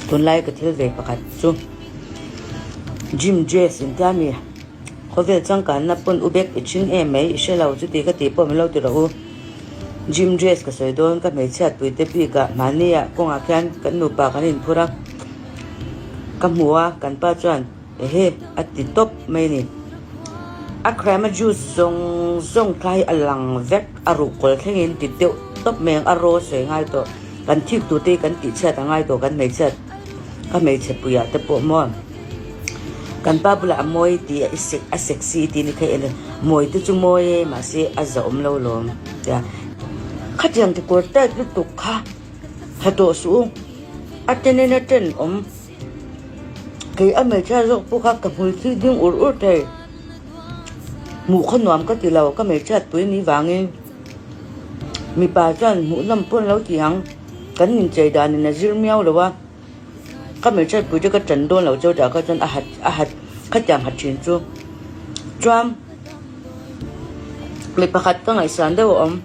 Tunlai ka thil ve pakhat chu gym dress intia mi khawvel changkanna pawn u bek i ṭhing em mai i hre lo chuti ka tih pawh min lo ti rawh u. Gym dress ka sawi dawn ka hmeichhiat pui te bikah mahnia kawngah khian kan nupa kan inphur a ka hmu a kan pa chuan Ehe, a ti tawp mai a ni. A crema juice zawng zawng kha hi a lang vek, a ruhkawl thlengin ti deuh tawp mai ang, a raw sawi ngai tawh. Kan thik tur te hi kan tih chhiat a ngai tawh, kan hmeichhiat, ka hmeichhe puiah te pawh maw. Kan pa bulah a mawi tih a a sexy tih ni kha en a, mawi te chu mawi e, mahse a zahawm lo lawm tia. Khatiang kekawr tight lutuk kha ha tawh suh u, a tenin a tenawm. Kei a hmeichhia zawk pawh kha ka hmul thil ding ur ur thei. Hmuh khaw nuam ka ti lo, ka hmeichhiat pui ni vangin mipa chuan hmuh nawm pawn lo ti ang. Kan inchei danin a zir miau lo a, ka hmeichhiat pui te ka ṭan dawn lo cheu tah kha chuan a hat a hat khatiang hat ṭhin chu. Chuan mi pakhat ka ngaihsan deuh a awm,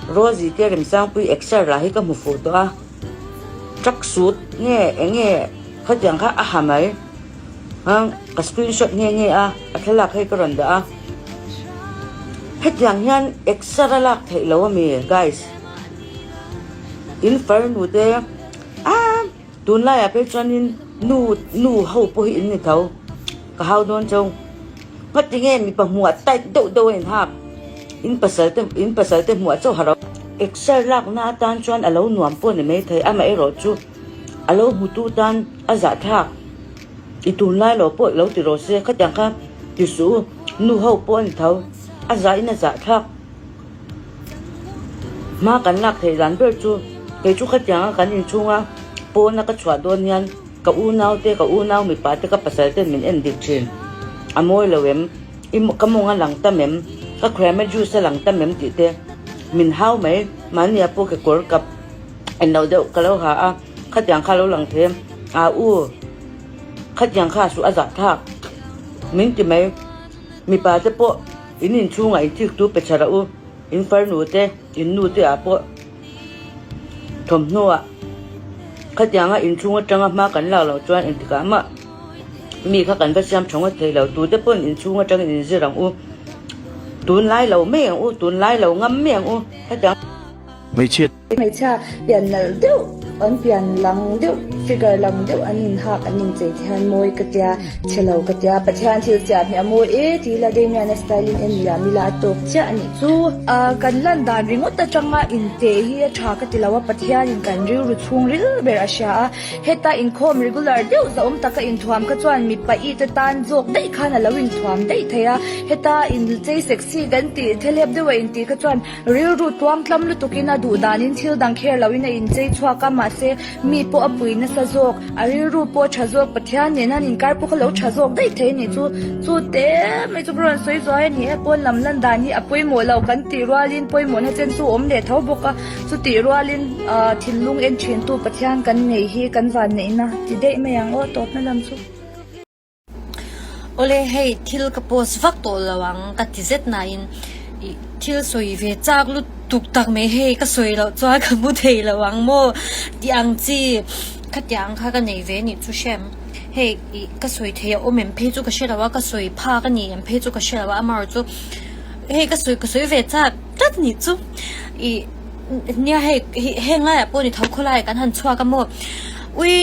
Rosie te Remsangpui exer lah hi ka hmu fuh tawh a. Truck suit nge eng nge khatiang kha a ha mai ang ka screenshot nghe nghe a a thlalak hei ka rawn dah a hetiang hian exer a lak theih lo ami guys in farnu te a tunlaiah phei chuanin nu nu ho pawh hi in ni tho ka hau dawn chauh ngatinge mipa hmuh tight deuh deuh a inhak. In pasal te in pasal te hmuah chauh harau. Exer lakna atan chuan a lo nuam pawh ni mai thei, amaherawh chu a lo hmutu tan a zahthlak. I tunlai lo pawh lo ti rawh se, khatiang kha ti suh u, nu ho pawh a ni tho, a zahin a zahthlak. Hma kan lak theih dan ber chu kei chu khatianga kan inchhunga pawna ka chhuah dawn hian ka unau te, ka unau mipa te, ka pasal ten min en dik thin. A mawi lo em? I ka mawng a lang tam em? Ka crema juice a lang tam em tih te min hau mai. Mahnia pawh kekawr kap en lo deuh ka lo ha a, khatiang kha a lo lang thei em? Aa u, khatiang kha a suh a zah thlak min ti mai. Mipa te pawh in inchhungah in thik tu pe chhara u, in farnu te, in nu te ah pawh. Thawmhnaw ah khatianga inchhung atanga hma kan lak loh chuan engtikah mah mi kha kan va siam tha ngawt thei lo. Tute pawn inchhung atangin inzir ang u, tunlai lo mai ang u, tunlai lo ngam mai ang u khatiang. Hmeichhia. Hmeichhia pian nalh deuh, an pian lang deuh, figure lang deuh an inhak an inchei te hian mawi ka tia, chhe lo ka tia, Pathian thil chiah hmeh a mawi e ti ila Damian-a style in en liam ila a tawk chiah a nih. Chu kan lan dan ringawt atanga inteh hi a tha ka ti lo a, Pathianin kan rilru chhungril ber a hria a, heta inkhawm regular deuh zahawm taka inthuam kha chuan mipa i te tan zawk daih khan a lo inthuam daih thei a, heta inchei sexy kan tih thelep deuha intih kha chuan rilru tuangtlam lutukin a duh danin thil dang kher loin a inchei chhuak a, mahse mi pawh a pui nasa zawk. A rilru pawh a tha zawk, Pathian nen an inkar pawh kha lo tha zawk daih thei a nih chu. Chu te mai chu ka rawn sawi zuai a ni e, pawn lam lan dan hi a pawimawh lo kan tih rualin pawimawhna chen chu a awm leh tho bawk a, chutih rualin thinlung en thintu Pathian kan nei hi kan vanneihna ti daih mai ang aw tawpna lam chu. Awle hei thil ka post vak tawh lo ang ka ti zet nain ih thil sawi ve chak lutuk tak mai hei ka sawi loh chuan ka hmu thei lo ang maw tih ang chi khatiang kha ka nei ve anih chu hrem hei ih ka sawi thei a awm em phei chu ka hre lo a ka sawi phak a ni em phei chu ka hre lo a amaherawhchu chu hei ka sawi ka sawi ve chak tlat anih chu ih nia hei heng laiah pawh ni tho khawlaiah kan han chhuak a maw ui.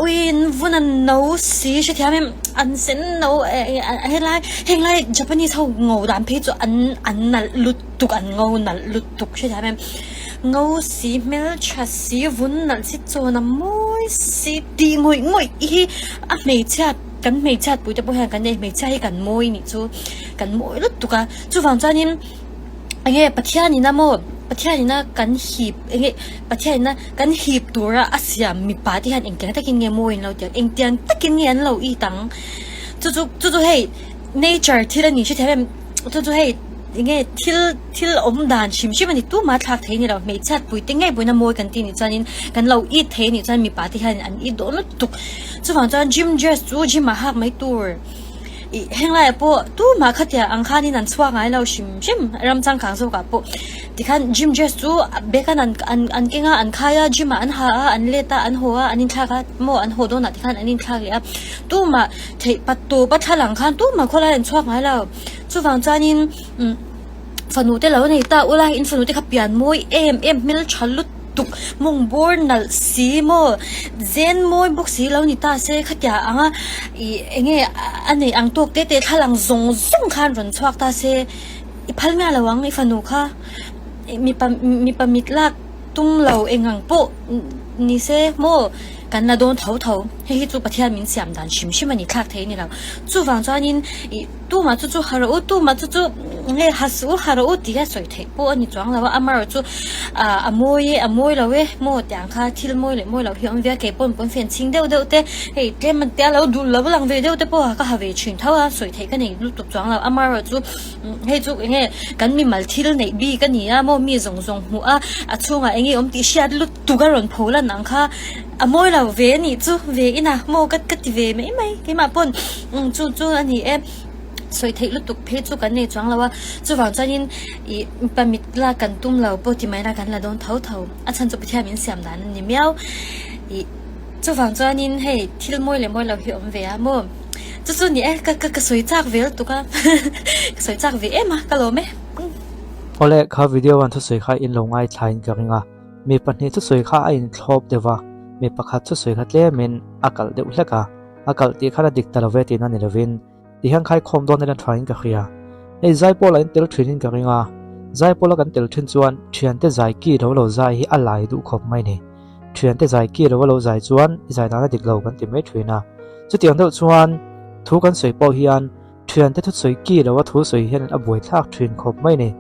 Ui in vun an no si hrethiam em an sen no helai henglai Japanese ho ngo dan phei chu an an nalh lutuk an ngo nalh lutuk hrethiam em ngo si hmeltha si vun nalh si chawn a mawi si tih ngawih ngawih hi a hmeichhia kan hmeichhiat pui te pawh hian kan nei hmeichhia hi kan mawi nih chu kan mawi lutuk a chuvang chuanin enge Pathian in a maw Pathian in a kan hip enge Pathian in a Kan hip tura a siam mipa te hian engtiang takin nge mawi an lo ti ang, engtiang takin nge an lo it ang. Chu chu chu chu hei nature thil a ni hrethiam em, chu chu hei enge thil thil awm dan hrim hrim a ni tumah thlak thei a ni lo, hmeichhiat pui te ngei pawhin a mawi kan tih nih chuanin kan lo it thei a nih chuan mipa te hian an it dawn lutuk. Chuvang chuan gym dress chu gym ah hak mai tur. Ih heng laiah pawh tumah khatia ang khanin an chhuak ngai lo hrim hrim ram changkang zawkah pawh tikhan gym dress chu bag an an an keng a an khai a gym ah an ha a an let a an haw a an inthlak a maw an haw dawnah tikhan an inthlak leh a tumah theih pat tawp a thla lang khan tumah khawlai an chhuak ngai lo chuvang chuanin umm fanu te lo nei ta ula in fanu te kha pian mawi em em hmeltha lut tuk mawng bawr nalh si maw zen mawi bawk si lo ni ta se khatia ang a ih eng nge a neih ang tawk te te thla lang zawng zawng khan rawn chhuak ta se i phal miah lo ang i fanu kha mipa mipa mit lak tum lo eng ang pawh ni se maw kan la dawn tho tho hei hi chu Pathian min siam dan hrim hrim a ni thlak thei a ni lo chuvang chuanin ih Tumah chu chu ha rawh u, tumah chu chu nge ha suh u, ha rawh u tih a sawi theih pawh a ni chuang lo a, amaherawh chu a mawi e, a mawi lo e maw tih ang kha thil mawi leh mawi loh hi a awm ve a, kei pawn pawn fan chhing deuh deuh te hei tlem a tia lo dul lo lang ve deuh te pawh ka ha ve thin tho a, sawi theih ka nei lutuk chuang lo, amaherawh chu hei chu enge kan mimal thil neih bik a ni a maw mi zawng zawng hmuh a, a chhungah enge awm tih hriat lutuk a rawn pho lan ang kha a mawi lo ve a nih chu ve ina maw ka ti ve mai mai keimah pawn. Umm chu chu a ni e, sawi theih lutuk phei chu kan nei chuang lo a, chuvang chuanin ih mipa mit lak kan tum lo pawh ti mai la kan la dawn tho tho, a chhan chu Pathian min siam dan a ni miau, ih chuvang chuanin hei thil mawi leh mawi lo hi a awm ve a maw, chu chu ni e ka ka ka sawi chak ve lutuk a, ka sawi chak ve em a ka lawm e. Awle kha video an thusawi kha in lo ngaithla in ka ring a, mi pahnih thusawi kha a inthlawp deuh va, mi pakhat thusawi kha tlemin a kalh deuh hlek a. A kalh tih khan a dik ta lo ve tihna ni lovin ti hian khaikhawm dawn ila thain ka hria. Hei Zaipawla in tel thin in ka ring a, Zaipawla kan tel thin chuan thiante zai ki lo lo zai hi a lai duh khawp mai ni. Thiante zai ki lo a lo zai chuan i zai dan a dik lo kan ti mai thin a. Chutiang deuh chuan thu kan sawi pawh hian Thiante thusawi ki lo a thu sawi hian a buaithlak thin khawp mai ni.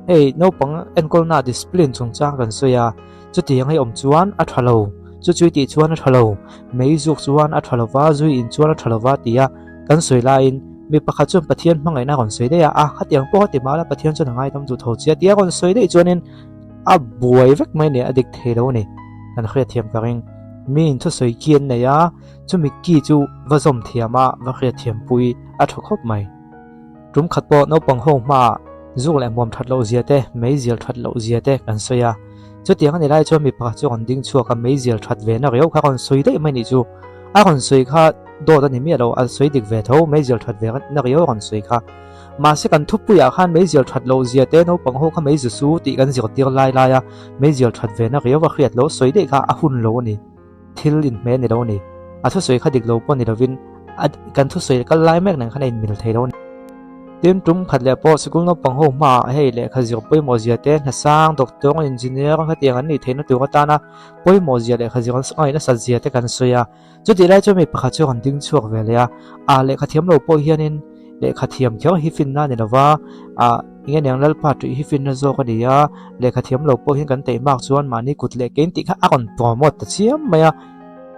Hei naupang enkawlna discipline chungchang kan sawi a, chutiang hei awm chuan a tha lo, chu chui tih chuan a tha lo, mei zuk chuan a tha lo va, zui in chuan a tha lo va tia kan sawi laiin mi pakhat chuan Pathian hmangaihna a rawn sawi daih a, a khatiang pawh a ti mahla Pathian chuan a ngaidam duh tho che a tia a rawn sawi daih chuanin a buai vek mai ni, a dik thei lo a ni. Kan hriatthiam ka ring. Miin thusawi ki an nei a. Chumi ki chu va zawm thiam a, va hriatthiam pui a tha khawp mai. Tum khat pawh naupang ho hmaah zuk leh hmuam that loh zia te, meizial that loh zia te kan sawi a. Chutiang a ni lai chuan mipa chu a rawn ding chhuak a, meizial that ve na riau kha a rawn sawi daih mai nih chu. A rawn sawi kha dawt a ni miah lo, a sawi dik ve tho, meizial that ve na riau a rawn sawi kha. Mahse kan thupuiah khan meizial that loh zia te, naupang ho kha meizu su tih kan zirtir lai lai a, meizial that ve na riau a hriat loh sawi daih kha a hun lo a ni. Thil inhmeh ni lo a ni. A thusawi kha dik lo pawh ni lovin a kan thusawi kal lai mek nen khan a inmil thei lo a ni. Tin, tum khat leh pawh sikul naupang ho hmaah hei lehkha zir pawimawh zia te, hnasang, doctor, engineer khatiang an nih theihna tur atana pawimawh zia lehkha zir an ngaih nasat zia te kan sawi a. Chutih lai chuan mi pakhat chu a rawn ding chhuak ve leh a, ah lehkha thiam lo pawh hianin lehkha thiam kher hi finna a ni lova, ah eng nge niang Lalpa tih hi finna zawk a ni a, lehkha thiam lo pawh hian kan teih mak chuan mahni kut leh kein tih kha a rawn promote ta chiam mai a,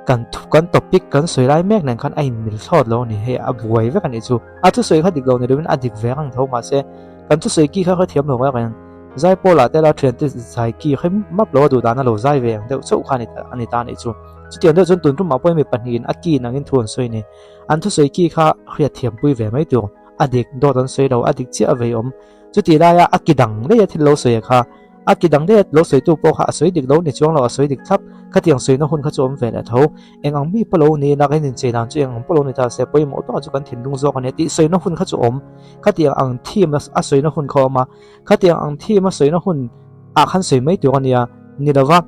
kan thu kan topic kan sawi lai mek nen khan a inmil thlawt lo a ni, hei a buai vek a nih chu, a thusawi kha dik lo ni lovin a dik ve reng tho mahse kan thusawi ki kha hrethiam lo reng reng Zaipawlah te la thiante zai ki hrim map lo a duh dan a lo zai ve ang deuh chauh kha a ni ta a nih chu. Chutiang deuh chuan tun tumah pawhin mi pahnihin a ki nangin thu an sawi a ni. An thusawi ki kha hriatthiam pui ve mai tur. A dik, dawt an sawi lo, a dik chiah a vei awm. Chutih laia a ki dang daih a thil lo sawi a kha, a ki dang daih a lo sawitu pawh kha a sawi dik lo ni chuang lo, a sawi dik thlap. Khatiang sawina hun kha chu awm ve leh tho. Eng ang mi pawh lo ni ila, kan inchei dan chu eng ang pawh lo ni ta se, pawimawh takah chu kan thinlung zawk a nia tih sawina hun kha chu awm. Khatiang ang theme a sawina hun kha a awm a. Khatiang ang thim a sawina hun ah khan sawi mai tur a nia, ni lova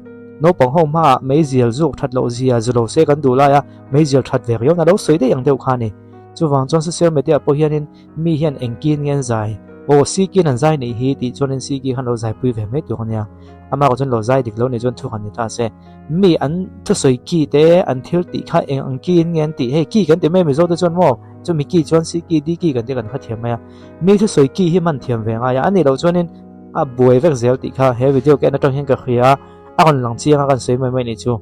naupang ho hmaah meizial zuk that loh zia zu lo se kan duh lai a, meizial that ve riau na lo sawi daih ang deuh kha a ni. Chuvang chuan social media pawh hianin mi hian engkin nge an zai, aw Sikiin an zai nih hi tih chuanin Siki khan lo zaipui ve mai tur a nia. Amah erawh chuan lo zai dik lo nih chuan thu han ni ta se. Mi an thusawi ki te an thil tih kha eng ang kiin nge an tih, hei ki kan ti mai Mizo te chuan maw chumi ki chuan Siki, Diki kan ti kan hrethiam mai a. Mi thusawi ki hi man thiam ve ngai a, a nih loh chuanin a buai vek zel tih kha he video ka en atang hian ka hria a, a rawn lang chiang a kan sawi mai mai nih chu.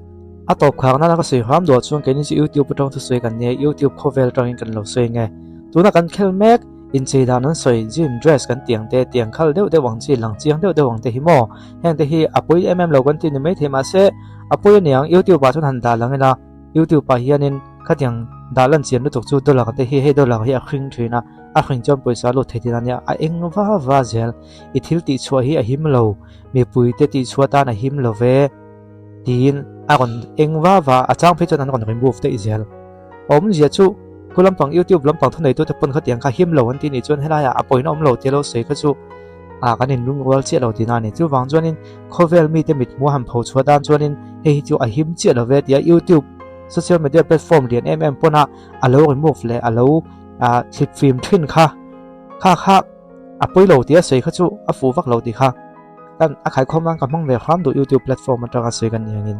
A tawp khar nana ka sawi hram duah chuan keini chu YouTube atang thusawi kan nia, YouTube khawvel atangin kan lo sawi nge. Tuna kan khel mek, inchei dan an sawi, gym dress kan tiang te, tiang khal deuh deuh ang chi, lang chiang deuh deuh ang te hi maw? Heng te hi a pawi em em lo kan ti ni maithei mahse a pawi aniang YouTube ah chuan han dah lang ila, YouTube ah hianin. Khatiang dah lan chian lutuk chu dollar te hi hei dollar hi a hring thin a, a hring chuan pawisa a lut thei thin a nia, a eng va va zel. I thil tih chhuah hi a him lo, mipui te tih chhuah tan a him lo ve tiin a rawn eng va va a, a chang phei chuan an rawn remove daih zel. A awmzia chu khu lampang YouTube lampang thuneitute pawn khatiang kha him lo an ti nih chuan helaiah a pawina awm lo tia lo sawi kha chu ah kan inlungrual chiah lo tihna a ni. Chuvang chuanin khawvel mite mithmuh a han pho chhuah tan chuanin hei hi chu a him chiah lo ve tia YouTube social media platform lian em em pawna a lo remove leh a lo ah thlip fim thin kha kha kha a pawi lo tia sawi kha chu a fuh vak lo tih kha kan a khaikhawm nan ka hmang ve hram duh YouTube platform atanga sawi kan ni angin.